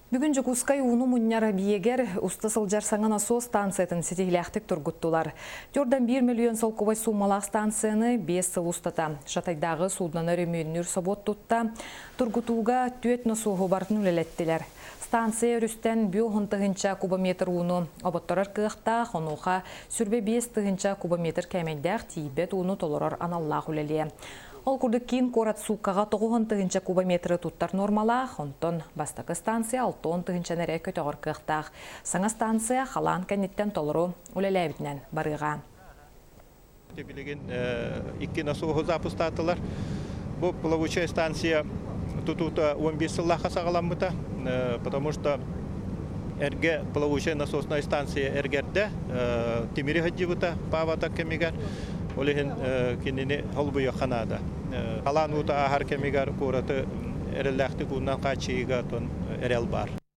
Бүгүн Дьокуускай ууну мунньар эбийиэгэр уста сылдьар саҥа насос станциятын ситиһиилээхтик тургуттулар. Төрдөн 1 мөлүйүөн солкуобай суумалаах станцияны 5 сыл устата Жатайдааҕы суудунаны өрөмүөннүүр собуот тутта. Тургутууга түөрт носуоһу барытын үлэлэттилэр. Станция өрүстэн 50 тыһыынча кубометр ууну оботторор кыахтаах, онуоха 25 тыһыынча кубометр кээмэйдээх тиийбэт ууну толорор аналлаах үлэлиэ. Ол курдук киин куорат сууккаҕа 90 тыһыынча кубометры туттар нуормалаах, онтон бастакы станция 60 тыһыынчаны эрэ көтөҕөр кыахтаах. Саҥа станция халаан кэнниттэн толору үлэлээбитинэн барыаҕа. Билигин икки насоһу запустаатылар. Бу плавучая станция тутуута 15 сыллаахха саҕаламмыта, потому что эргэ плавучая насосная станция эргэрдэ, тимири сылдьыбыта паводок кэмигэр, ол иһин кинини холбуйуохха наада. Халаан уута ааһар кэмигэр куораты эрэллээхтик уунан хааччыйыыга эрэл баар.